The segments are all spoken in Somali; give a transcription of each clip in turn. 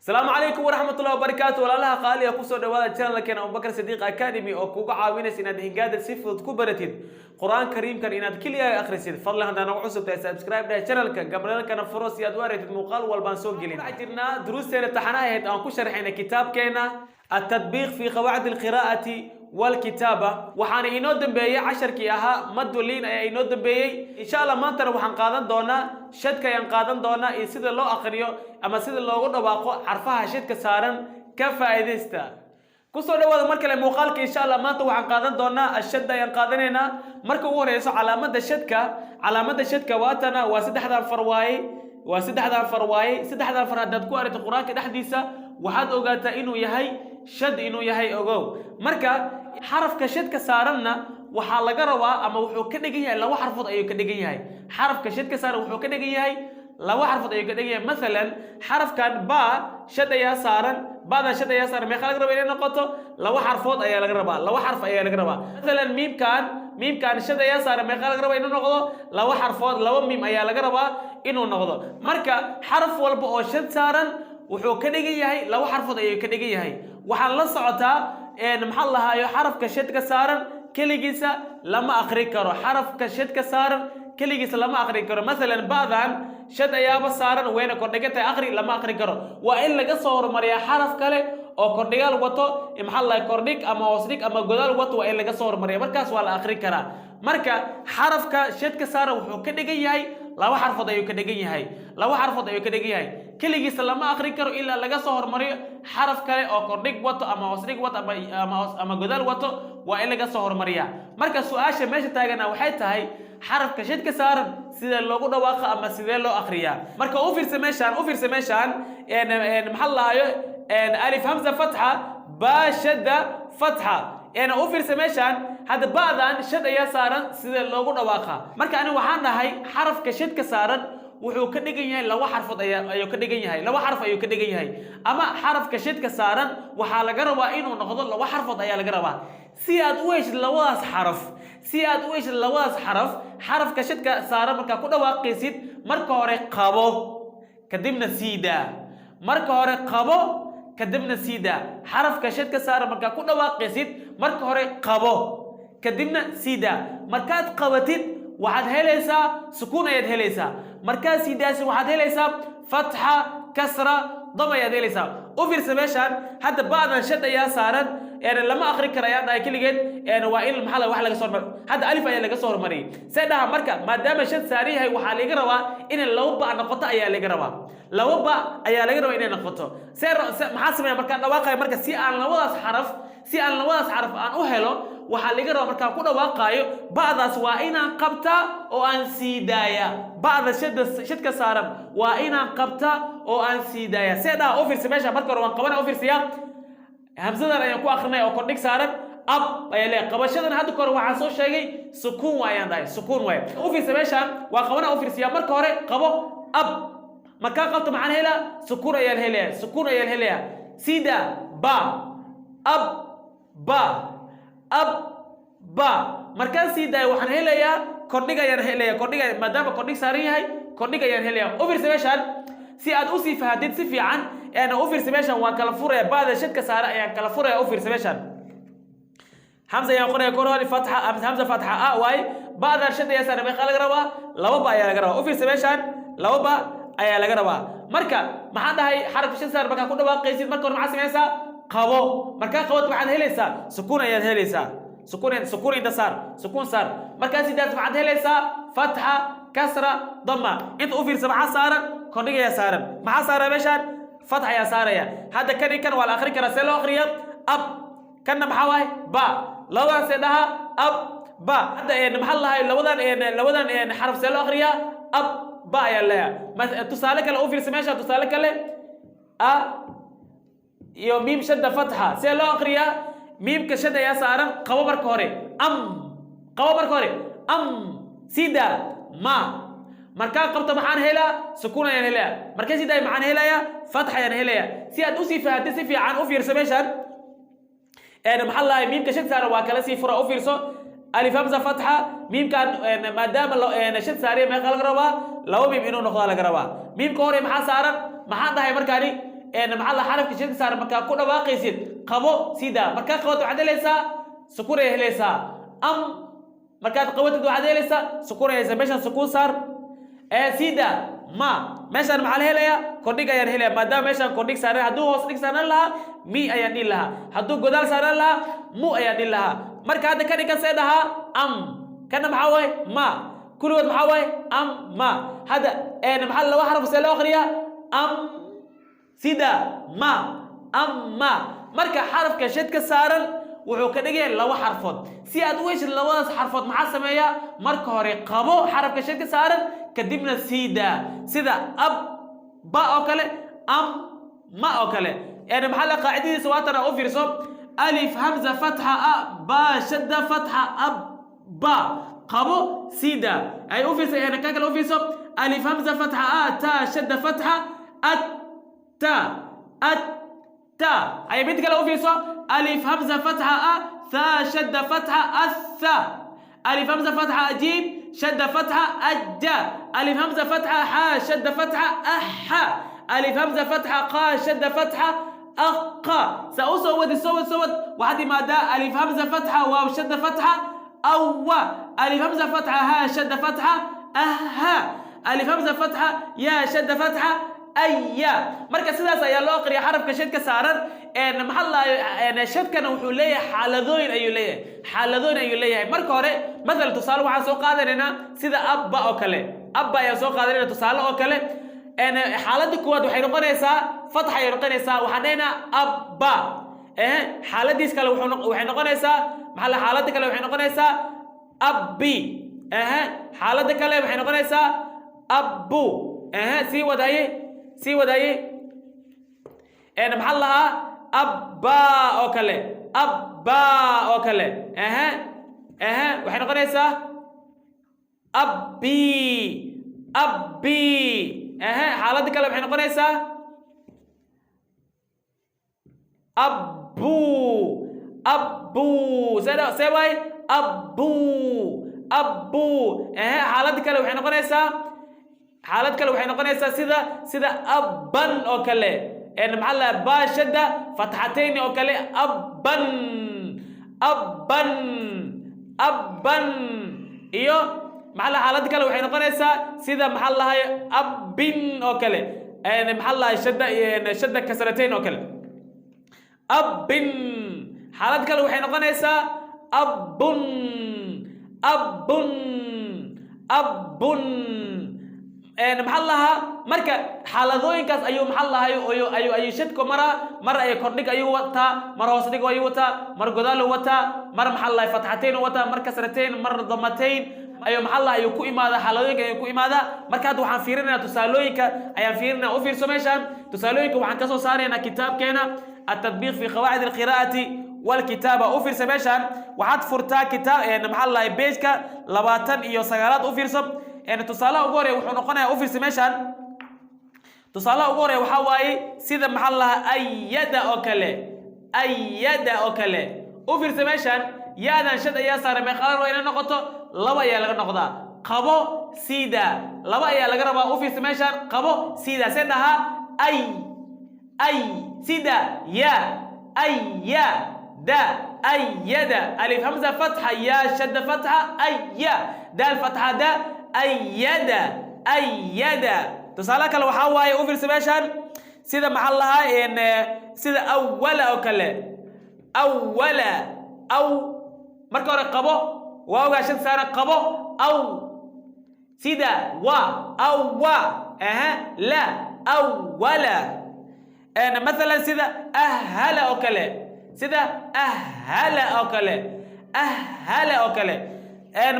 Asalaamu calaykum waraxmatullahi wabarakaatu. Walaalaha qaaliga, kusoo dhawaada channelkeena Abubakar Sadiiq Academy oo kuga caawinaysa inaad hingaada si fudud ku baratid, Qur-aan Kariimkan inaad keliya akhrisid. Fadlan, haddaa nagu cusub tahay, subscribe dheh channelka, gambaleelkana furo si aad u aragtid muuqaal walbaan soo gelin. Waxaan jirnaa duruusteena taxanaha ahayd aan ku sharxaynay kitaabkeena التطبيق في قواعد القراءة والكتابة. Waxaana inoo dambeeyey casharkii ahaa maduliin ayaa inoo dambeeyey. Insha Allah maantana waxaan qaadan doonaa shadka ayaan qaadan doonaa iyo sida loo aqriyo ama sida loogu dhawaaqo xarfaha shadka saaran. Ka faa'iidaysta. Kusoo dhawaada mar kale muuqaalka. Insha Allah maanta waxaan qaadan doonaa ashadda ayaan qaadanaynaa. Marka ugu horeyso, calaamada shadka, calaamada shadka waatana, waa saddexdan far waaye, waa saddexdan far waaye. Saddexdan far haddaad ku aragto Qur-aanka dhexdiisa, waxaad ogaataa inuu yahay shad, inuu yahay ogow. Marka xarafka shadka saaranna waxaa laga rabaa ama wuxuu ka dhigan yahay laba xarfood ayuu ka dhigan yahay. Xarafka shadka saaran wuxuu ka dhigan yahay laba xarfood ayuu ka dhigan yahay. Masalan, xarafkan ba shad ayaa saaran, bada shad ayaa saaran. Meeqa laga rabaa inay noqoto? Laba xarfood ayaa laga rabaa, laba xarf ayaa laga rabaa. Masalan, miimkan, miimkan shad ayaa saaran. Meeqa laga rabaa inuu noqdo? Laba xarfood, laba miim ayaa laga rabaa inuu noqdo. Marka xaraf walba oo shad saaran wuxuu ka dhigan yahay laba xarfood ayuu ka dhigan yahay. Waxaan la socotaa, maxaa lahaayo, xarafka shadka saaran keligiisa lama akri karo. Xarafka shadka saaran keligiisa lama akri karo. Masalan, ba'dan shad ayaaba saaran, wayna kordhigan tahay. Akri, lama akri karo. Waa in laga soo hormariyaa xaraf kale oo kordhigaal wato, maxaa lahay, kordhig ama hoosdhig ama godaal wato waa in laga soo hormariya. Markaas waa la akrin karaa. Marka xarafka shadka saaran wuxuu ka dhigan yahay laba xarfood ayuu ka dhigan yahay, laba xarfood ayuu ka dhigan yahay. Keligiisa lama akrin karo ilaa laga soo hormariyo xaraf kale oo kordhig wato ama hoosdhig wato ama godaal wato, waa in laga soo hormariyaa. Marka su-aasha meesha taagana waxay tahay, xarafka shadka saaran sidee loogu dhawaaqa ama sidee loo akriyaa? Marka u fiirsa meeshaan, u fiirsa meeshaan. Maxaa la lahaayo, alif hamza fatxa ba shadda fatxa. U fiirsa meeshaan hadda, ba'dan shad ayaa saaran, sidee loogu dhawaaqa? Marka ani waxaan dhahay xarafka shadka saaran wuxuu ka dhigan yahay laba xarfood ayaa ayuu ka dhigan yahay, laba xarf ayuu ka dhigan yahay. Ama xarafka shadka saaran waxaa laga rabaa inuu noqdo laba xarfood ayaa laga rabaa. Si aad u heshid labadaas xaraf, si aad u heshid labadaas xaraf, xarafka shadka saaran markaa ku dhawaaqaysid, marka hore qabo, kadibna sii daa. Marka hore qabo, kadibna sii daa. Xarafka shadka saaran markaa ku dhawaaqaysid, marka hore qabo, kadibna sii daa. Markaad qabatid waxaad helaysaa sukuun ayaad helaysaa. Markaad sii daasid waxaad helaysaa fatxa, kasra, dam ayaad helaysaa. U fiirsa meeshaan hadda, ba'dan shad ayaa saaran, lama akri kara ayaan dhahay keligeed. Waa in maxaa wax laga soo hormar. Hadda alif ayaa laga soo hormariyay. See dhaha? Marka maadaama shad saaran yahay, waxaa laga rabaa inay laba ba noqoto ayaa laga rabaa, laba ba ayaa laga rabaa inay noqoto. See maxaa sameeya markaan dhawaaqayo? Marka si aan labadaas xaraf, si aan labadaas xaraf aan u helo, waxaa laga rabaa markaan ku dhawaaqaayo ba'daas waa inaan qabtaa oo aan sii daaya. Ba'da shadda, shadka saaran waa inaan qabtaa oo aan sii daaya. See dhaha? U fiirsa meesha. Marka hore waan qabana. U fiirsaya, hamsadan ayaan ku akrinaya oo kordhig saaran, ab ayaa leeyahay. Qabashadan hadda kahore waxaan soo sheegay sukuun waayaan dhahay, sukuun waay. U fiirsa meeshaan, waa qabana. U fiirsiya, marka hore qabo, ab. Markaa qabto maxaan helaa? Sukuun ayaan helaya, sukuun ayaan helaya. Sida ba, ab, ba, ab, ba. Markaan sii daayo waxaan helayaa kordhig ayaan helaya, kordhig. Maadaama kordhig saaran yahay, kordhig ayaan helaya. U fiirsa meeshaan si aad usii fahatid si fiican. U fiirsa meeshaan, waan kala furaya. Ba'da shadka saara ayaan kala furaya. U fiirsa meeshaan, hamza ayaan qoraya kor hore, fatxa, hamza fatxa a waaye. Ba'dan shad ayaa saaran. Meeqa laga rabaa? Laba ba ayaa laga rabaa. U fiirsa meeshaan, laba ba ayaa laga rabaa. Marka maxaan dhahay? Xarafka shad saaran markaa ku dhawaaqaysid, marka hore maxaa samaysaa? Qabo. Markaa qabato maxaad helaysaa? Sukuun ayaad helaysaa. Sukuun, sukuun inta saar, sukuun saar. Markaa sidaas maxaad helaysaa? Fatxa, kasra, dama. Inta u fiirsa, maxaa saaran? Kordhig ayaa saaran. Maxaa saaran meeshaan? Fatx ayaa saaraya. Hadda kan iyo kan waa la akrin karaa. See loo akriya? Ab. Kanna maxaa waaye? Ba. Labadan see dhaha? Ab, ba. Hadda maxaa lahay, labadan, labadan xaraf see loo akriyaa? Ab, ba ayaa leeyahay. Tusaale kale u fiirsa meesha, tusaale kale, a iyo miim shadda fatxa see loo akriyaa? Miimka shad ayaa saaran. Qabo marka hore, am. Qabo marka hore, am. Sida ma. Markaa qabto maxaan helaa? Sukuun ayaan helayaa. Markaa sidaa maxaan helayaa? Fatx ayaan helayaa. Si aad usii fahatid si fiican, u fiirso meeshaan. Maxaa lahay, miimka shad saaran waa kala sii fura. U fiirso, alif hamza fatxa. Miimkan maadaama shad saariya, meeqa laga rabaa? Laba miim inuu noqdaa laga rabaa. Miimka hore maxaa saaran? Maxaan dhahay markaani? Maxaa la xarafka shadka saaran markaa ku dhawaaqaysid, qabo, sida markaa qabato waxaad helaysaa sukuun ay helaysaa. Am markaad qabatid waxaad helaysaa sukuun ay helaysaa. Meeshaan sukuun saar ee sida ma. Meeshaan maxaa la helayaa? Kordhig ayaan helaya, maadaama meeshaan kordhig saaran. Hadduu hoos dhig saaran lahaa, mi ayaan dhihi lahaa. Hadduu godaal saaran lahaa, mu ayaan dhihi lahaa. Marka hadda kan ikan see dhahaa? Am. Kana maxaa waaye? Ma. Kulligood maxaa waaye? Am, ma. Hadda maxaa laba xaraf see loo akhriyaa? Am, sida ma, am, ma. Marka xarafka shadka saaran wuxuu ka dhigaya laba xarfood. Si aad u heshid labadaas xarfood, maxaa sameeyaa? Marka hore qabo xarafka shadka saaran, kadibna sii daa, sida ab, ba oo kale, am, ma oo kale. Yani maxaa la qaacidadiisa waatana, u fiirso: alif hamza fatxa a, ba shadda fatxa, ab, ba, qabo, sii daa. Ay u fiirso. Yani kan kale u fiirso: alif hamza fatxa a, ta shadda fatxa, at, ta, at, ta. Ay mid kale u fiirso: alif hamza fatxa a, tha shadda fatxa, atha, alif hamza fatxa jim shadda fatxa, ajja, alif hamza fatxa xa shadda fatxa, axa, alif hamza fatxa qa shadda fatxa, aqa. Saa u soo wadi, soo wad, soo wad. Waxaad imaadaa alif hamza fatxa waaw shadda fatxa, awa, alif hamza fatxa ha shadda fatxa, aha, alif hamza fatxa ya shadda fatxa, aya. Marka sidaas ayaa loo aqriya xarafka shadka saaran. Maxaa la shadkana wuxuu leeyahay xaaladooyin ayuu leeyahay, xaaladooyin ayuu leeyahay. Marka hore, masalan, tusaale waxaan soo qaadanaynaa sida abba oo kale. Abba ayaan soo qaadanayna tusaale oo kale. Xaaladda koowaad waxay noqonaysaa fatxa ayay noqonaysaa. Waxaan dhahaynaa abba. Xaaladiis kale waxay noqonaysaa, maxaa la xaaladda kale waxay noqonaysaa abbi. Xaaladda kale waxay noqonaysaa abbu. Sii wadaye, sii wadaye. Maxaa lahaa? Abba oo kale, abba oo kale. Waxay noqonaysaa abbi, abbi. Xaaladda kale waxay noqonaysaa abbu, abbu. See waay? Abbu, abbu. Xaaladda kale waxay noqonaysaa, xaalad kale waxay noqonaysaa sida abban oo kale. Maxaa la baashada fatxatayni oo kale. Abban, abban, abban. Iyo maxaa la xaalad kale waxay noqonaysaa sida, maxaa lahay, abbin oo kale. Maxaa lahay, shadda kasrateyn oo kale, abbin. Xaalad kale waxay noqonaysaa abbun, abbun, abbun. Maxaa lahaa? Marka xaaladooyinkaas ayuu, maxaa lahay, ayuu shadku maraa. Mar ay kordhig ayuu wataa, mar hoos dhig ayuu wataa, mar godaalu wataa, mar, maxaa lahay, fatxatayn wataa, mar kasrateyn, mar damatayn ayuu, maxaa lahay, ayuu ku imaadaa. Xaaladooyinka ayuu ku imaadaa. Marka hadda waxaan fiirinaynaa tusaalooyinka ayaan fiirinaa. U fiirso meeshaan, tusaalooyinka waxaan kasoo saaraynaa kitaabkeena التطبيق في قواعد القراءة والكتابة. U fiirso meeshaan, waxaad furtaa kitaab, maxaa lahay, page-ka 29aad. U fiirso, tusaalaha ugu horeya wuxuu noqonayaa, u fiirso meeshaan, tusaalaha ugu horeya waxaa waaye sida, maxaa lahaa, ayada oo kale, ayada oo kale. U fiirso meeshaan, yaadan shad ayaa saaray. Meeqalan waa inay noqoto? Laba ayaa laga noqdaa. Qabo, sida laba ayaa laga rabaa. U fiirso meeshaan, qabo, sida see dhahaa? Ay, ay, sida ya, ay, ya, da, ayada, alif hamza fatxa, ya shadda fatxa, aya, daal fatxa, da, ayada, ayada. Tusaale kale waxaa waaye, u fiirso meeshaan, sida, maxaa lahaa, sida awala oo kale, awala. Aw marka hore qabo, waawgaa shad saara, qabo, aw, sida wa, awa, aha, la, awala. Mathalan sida ahala oo kale, sida ahala oo kale, ahala oo kale.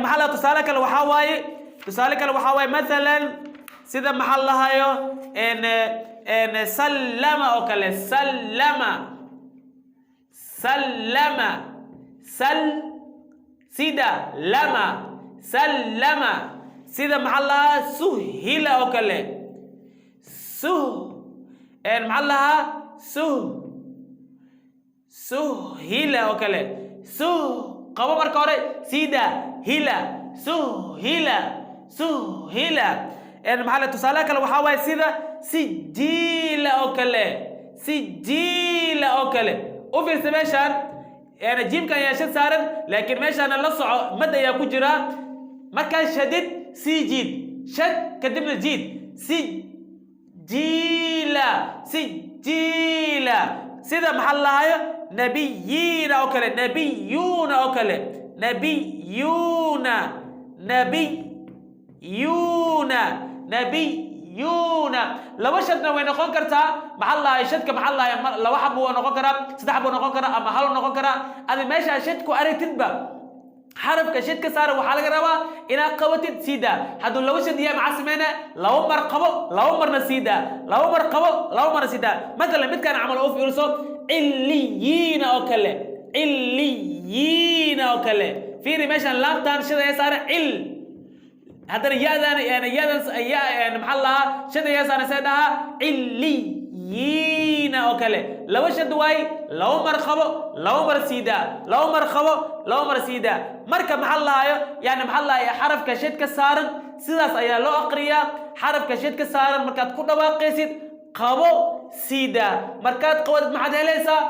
Maxaa la tusaale kale waxaa waaye, tusaale kale waxaa waaye, mathalan sida, maxaa lahayo, sallama oo kale, sallama, sallama, sal, sida lama, sallama. Sida, maxaa lahaa, suhila oo kale, suh, maxaa lahaa, suh, suhila oo kale. Suh qabo marka hore, sida hila, suhila, suhila. Maxaa la tusaale kale waxaa waaye sida sijiila oo kale, Sijiila oo kale. U fiirsa meeshaan, yani jiimkan ayaa shad saaran, laakiin meeshaana la soco, mad ayaa ku jira. Markaa shadid, sii jiid, shad kadibna jiid. Sijiila, sijiila. Sida maxaa lahayo? Nabiyiina oo kale, nabiyuuna oo kale, nabiyuuna, nabiyuuna, nabiyuuna. Laba shadna way noqon kartaa. Maxaa lahay shadka? Maxaa lahay? Laba xabo waa noqon karaa, saddex xabo noqon karaa, ama hal noqon karaa. Adi meesha shad ku aragtidba, xarafka shad ka saara, waxaa laga rabaa inaad qabatid, sii daa. Hadduu laba shad yahay, maxaa sameyna? Laba mar qabo, laba marna sii daa, laba mar qabo, laba marna sii daa. Matalan midkaan camal u fiirso, ciliyiina oo kale, ciliyiina oo kale. Fiiri meeshaan, laamtaan shad ayaa saaran, cil. Haddana ya-dan, yani ya-dan ya, maxaa lahaa? Shad ayaa saaran. See dhahaa? Ciliyiina oo kale. Laba shad waay, laba mar qabo, laba mar sii daa, laba mar qabo, laba mar sii daa. Marka maxaa lahaayo? Yani maxaa lahaya? Xarafka shad ka saaran sidaas ayaa loo aqriyaa. Xarafka shad ka saaran markaad ku dhawaaqaysid, qabo, sii daa. Markaad qabatid, maxaad helaysaa?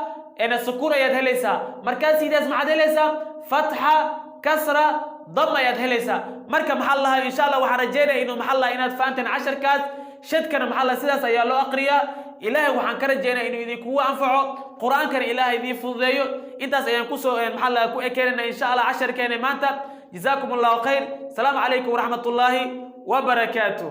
Sukuun ayaad helaysaa. Markaad siidaas, maxaad helaysaa? Fatxa, kasra, dam ayaad helaysaa. Marka maxaa lahaa? Insha Allah waxaan rajeynaya inuu maxaa lahaa inaad fahanteen casharkaas. Shadkana maxaa lahaa sidaas ayaa loo aqriyaa. Ilaahay waxaan ka rajeynaya inuu idinkugu anfaco, Qur-aankana Ilaahay idiin fududeeyo. Intaas ayaan kusoo maxaa lahaa ku ekeenayna insha Allah casharkeena maanta. Jazaakum Allahu khayr. Asalaamu calaykum waraxmat ullaahi wabarakaatuh.